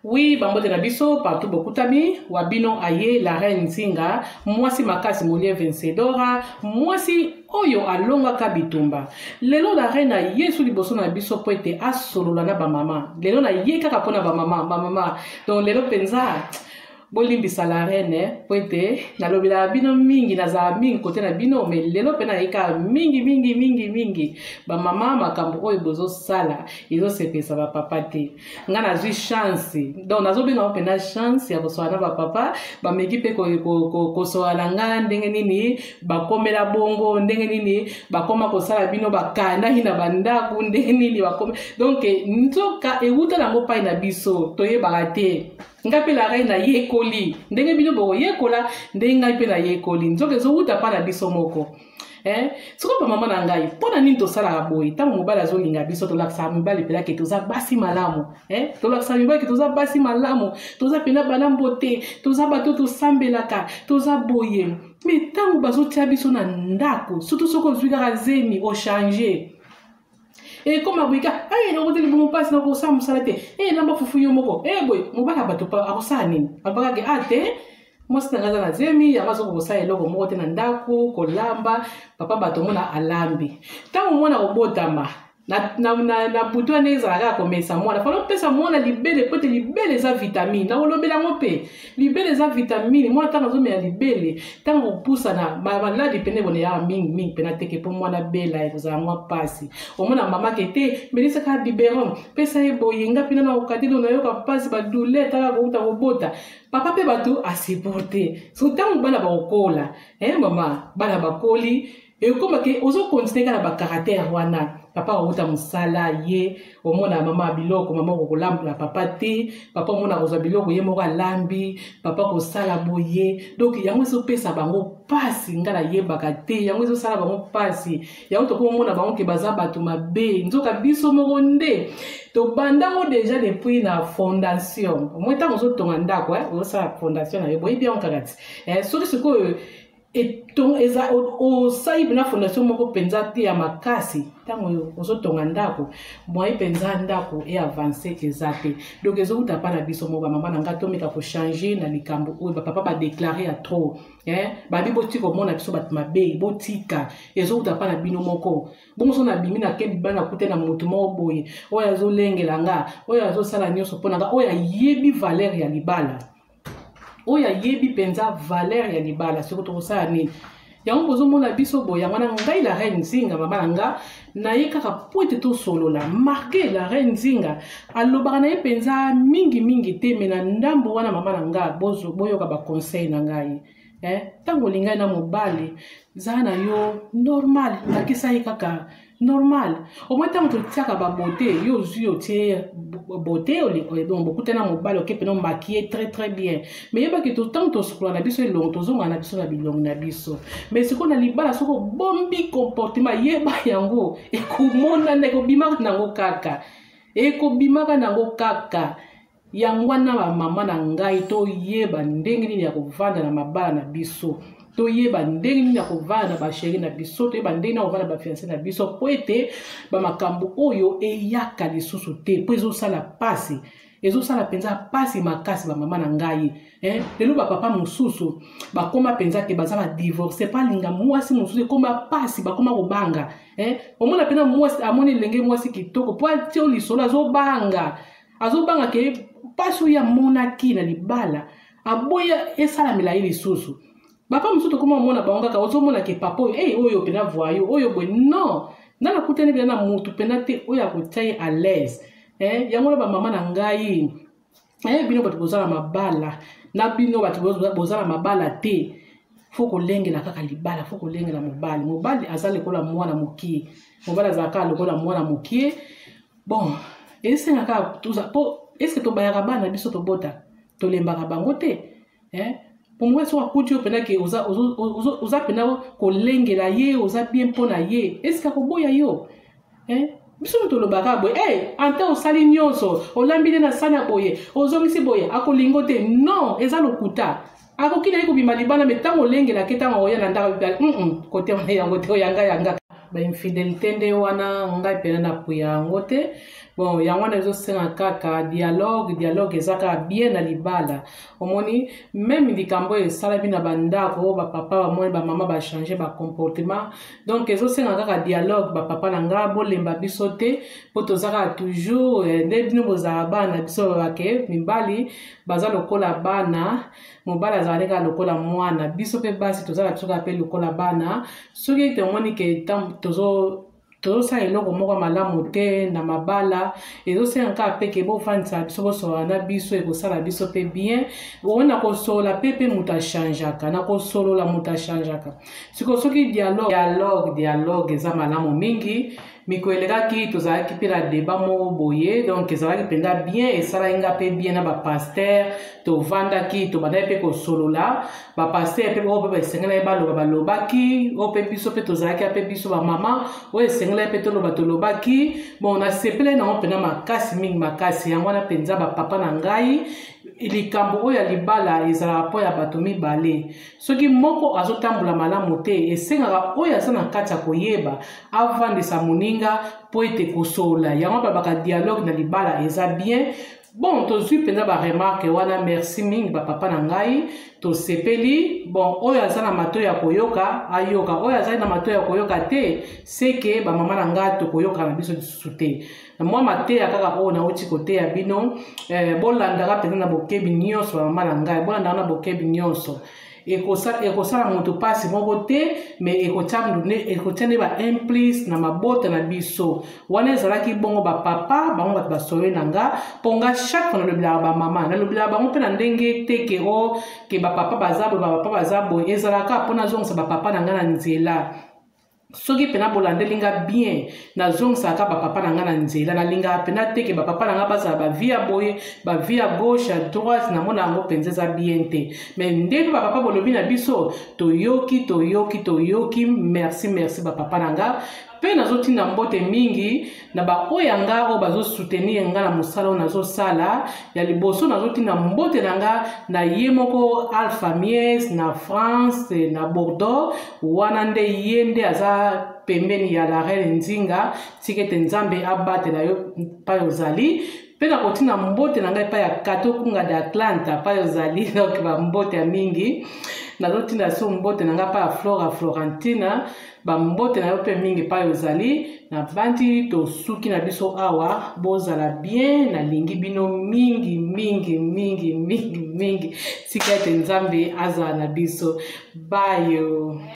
Oui, bambote na biso partout bokutami wa bino aye la reine Nzinga, mwasi makasi molie vencedora, mwasi oyo alongaka bitumba. Lelo la reine aye su liboso na biso po ete asolola na bamama. Lelo na ye kaka mpona bamama, bamama. Donc lelo mpenza bolimbisa la reine po ete nalobelaka bino mingi, nazala mingi kote na bino, mais lelo mpe naye kaka mingi mingi mingi mingi. Bamama, makambo oyo bozosala ezosepelisa bapapa te. Nga nazwi chance, donc nazobenga ngo mpenza chance ya kosola na bapapa. Bameki mpe kosola na nga ndenge nini bakomela bongo, ndenge nini bakoma kosala bino bakandaki na bandako, ndenge nini bakoma. Donc nzoka ewuta nango pai na biso toyebaka te. Ngai mpe la reine nayekoli ndenge bino bokoyekola, ndenge ngai mpe nayekoli, nzoka ezowuta mpa na biso moko. Sikoyo bamama na ngai, mpo na nini tosalaka boye? Ntango mobali azolinga biso, tolakisaka mibali mpenza ke toza basi malamu. Tolakisaka mibali ke toza basi malamu, toza mpenza bana mbote, toza bato tosambelaka, toza boye. Me ntango bazotia biso na ndako, surtout soki ozwi kaka zemi, ochange, ekoma boye kaka, nakoteli bongo mpasi, nakosala mosala te, lamba fufu yo moko, boye. Mobali ya bato akosala nini? Alobaka ke a te, mwasi na ngai aza na zemi, yango azokoka kosala eloko moko te na ndako, kolamba. Papa bato omona alambi. Ntango mwana kobotama na butu wana, ezala kaka komesa mwana, fala opesa mwana libele, po ete libele eza vitamine. Nakolobela yango mpe, libele eza vitamine. Mwana ntango azomela libele, ntango kopusana maladi pene bone yaka mingi mingi mpena teke, mpo mwana bela ekozala mwa mpasi. Omona mama ke te, melisa kaka biberon, pesa ye boye, nga mpena na kokateli, nayoka mpasi, badouleur taka kouta kobota. Papa mpe bato asupporte. So ntango bana bakokola, mama, bana bakoli, ekoma ke ozokontinue kaka na bacaractère wana. Papa akouta mosala, ye omona mama biloko, mama okokolambela papa te, papa omona kozwa biloko ye moko alambi, papa kosala boye. Donc yango ezopesa bango mpasi, nga nayebaka te, yango ezosala bango mpasi, yango tokomomona bango ke baza bato mabe. Nzoka biso moko nde tobandango déjà depuis na fondation. Omoi ntango ozotonga ndako, ozosala fondation na yo, boyebi yango kaka ti soki sikoyo eza osali mpena fondation moko mpenza te ya makasi, ntango ozotonga ndako, moye mpenza ndako eavance eza te. Donc ezowuta mpa na biso moko. Bamama na ngai, tomeka kochange na likambo oyo. Bapapa badeklare ya trop, babi botika komona biso bato mabe, botika, ezowuta mpa na bino moko. Bongo so nabimi, nakebi bana, nakute na motu moko boye oyo azolengela nga, oyo azosala nyonso mpo na nga, oyo ayebi valeur ya libala, oyo ayebi mpenza valeur ya libala, soki tokosala nini? Yango bozomona biso boye. Yango wana ngai la reine Nzinga, mama na nga, naye kaka po ete tosolola. Marke la reine Nzinga alobaka na ye mpenza mingimingi te, me na ndambo wana, mama na nga, boyoka baconseil na ngai. Ntango olingai na mobali, zala na yo normal, lakisa ye kaka normal. Omoi ntango totiaka babote, yo ozwi, otie bote, donc bokutani na mobali, oke mpena omaquille très très bien, mais yebaki ntango tosukola na biso elongo, tozongana na biso na bilongi na biso. Mais sikoyo na libala, soki obombi comportement, yeba yango ekomonana, ekobimaka nango kaka, ekobimaka nango kaka. Yango wana bamama na ngai, toyeba ndenge nini ya kovanda na mabala na biso, toyeba ndenge nini ya kovanda na bachéri na biso, toyeba ndenge nini ya kovanda na bafiancé na biso, po ete bamakambo oyo eyaka lisusu te, mpo ezosala mpasi, ezosala mpenza mpasi makasi. Bamama na ngai, lelo bapapa mosusu bakóma mpenza te, baza badivorce, mpo alinga mwasi mosusu ekóma mpasi, bakóma kobanga. Omona mpena mwasi amoni elenge mwasi kitoko, mpo atie lisolo, azobanga, azobanga ke mpasi oyo amonaki na libala aboya esalamela ye lisusu. Bapa mosusu tokoma omona bango kaka, ozomona ke papa oyo, hey, oyo mpena voyou, oyo boye. Non, nga nakutani mpena na motu mpena te oyo akotia ye à l'aise. Yango wana bamama na ngai, bino bato boza na mabala, na bino bato boza na mabala te, fo kolengela kaka libala, fo kolengela mobali. Mobali aza lokola mwana mokie, mobali azala kaka lokola mwana mokie. Bon, esenga kaka po eske tobayaka bana na biso tobota, tolembaka bango te, Po mobali soki akuti yo mpena ke oza mpena kolengela ye, oza bien mpo na ye, eske akoboya yo? Biso mo tolobaka boye, hey, ante osali nyonso, olambi nde na sani ya boye, ozongisi boye, akolingo te. Non, eza lokuta. Akoki na ye kobima libanda, me ntango olengelaki, ntango oya na ndako, kote wana yango te, oyanga yanga. Bainfidelité nde wana, ngai mpena napuya yango te. Bon, yango wana ezosenga kaka dialogue. Dialogue eza kaka bien na libala. Omoni, même likambo oyo esalami na bandako oyo, bapapa bamoni bamama bachange bacomportement. Donc ezosenga kaka dialogue. Bapapa na nga, bolemba biso te, mpo toza kaka toujours nde bino bozala bana. Biso bake mibali baza lokola bana, mobali azalaki kaka lokola mwana. Biso mpe basi tozala biso kaka mpe lokola bana. Soki tomoni ke tozo tozosala eloko moko malamu te na mabala, ezosenga kaka mpe ke bofandisa biso, bosolola na biso, ekosala biso mpe bien. Oyo na kosolola mpe moto achangeaka, na kosolola moto achangeaka. Sikoyo soki dialogue, dialogue, dialogue eza malamu mingi. Mikolo elekaki, tozalaki mpe na débat moko boye, donc ezalaki mpenza bien, esalaki nga mpe bien na bapasteur. Tovandaki, tobandaki mpe kosolola. Bapasteur mpe oyo mpe baesengelaki baloba, balobaki. Oyo mpe biso mpe tozalaki mpe biso bamama, oyo esengelaki mpe toloba, tolobaki. Bon, nasepelaki nango mpenza makasi mingi, makasi. Yango wana mpenza, bapapa na ngai, likambo oyo ya libala ezalaka mpo ya bato mibale. Soki moko azotambola malamu te, esengaka oyo aza na kati ya koyeba avandisa moninga mpo ete kosolola. Yango balobaka dialogue na libala eza bien. Bon, tozwi mpenza baremarque wana. Merci mingi, bapapa na ngai, tosepeli. Bon, oyo aza na matoi ya koyoka, ayoka. Oyo azali na matoi ya koyoka te, seke bamama na ngai, tokoyoka na biso lisusu te. Mwa mateya kaka oyo nauti koteya bino, bolandaka mpenza na bokebi nyonso. Bamama na ngai, bolandaka na bokebi nyonso. Ekosala moto mpasi moko te, mais ekotia nde ba implice na mabota na biso. Wana ezalaki bongo bapapa, bango bato basoye na nga, mpo nga chaque fois nalobelaka bamama, nalobelaka bango mpe na ndenge te ke o ke bapapa baza boye, bapapa baza boye. Ezalaka mpo nazongisa bapapa na nga na nzela. Soki mpena bolandeli nga bien, nazongisaka bapapa na nga na nzela. Nalingaka mpena te ke bapapa na nga bazala bavie ya boye, bavie ya gauche, ya droite. Namona yango mpenza eza bien te. Mais nde mpe bapapa bolobi na biso, toyoki, toyoki, toyoki. Merci, merci, bapapa na nga. Mpe nazotinda mbote mingi na baoyo ya nga oyo bazosoutenir nga na mosala oyo nazosala. Ya liboso, nazotinda mbote na nga na ye moko Alpha Mies na France, na Bordeaux. Wana nde ye nde aza pembeni ya la reine Nzinga. Tika ete Nzambe abatela yo mpai ozali. Mpe nakotinda mbote na ngai epai ya Kato Kunga de Atlanta, epai ozali. Donc bambote ya mingi nazotinda so. Mbote na ngai epai ya Flora Florentina, bambote na yo mpe mingi epai ozali. Nabandi, tosuki na biso awa. Bozala bien, nalingi bino mingi mingi mingi mingi mingi. Tika ete Nzambe azala na biso. Bayo.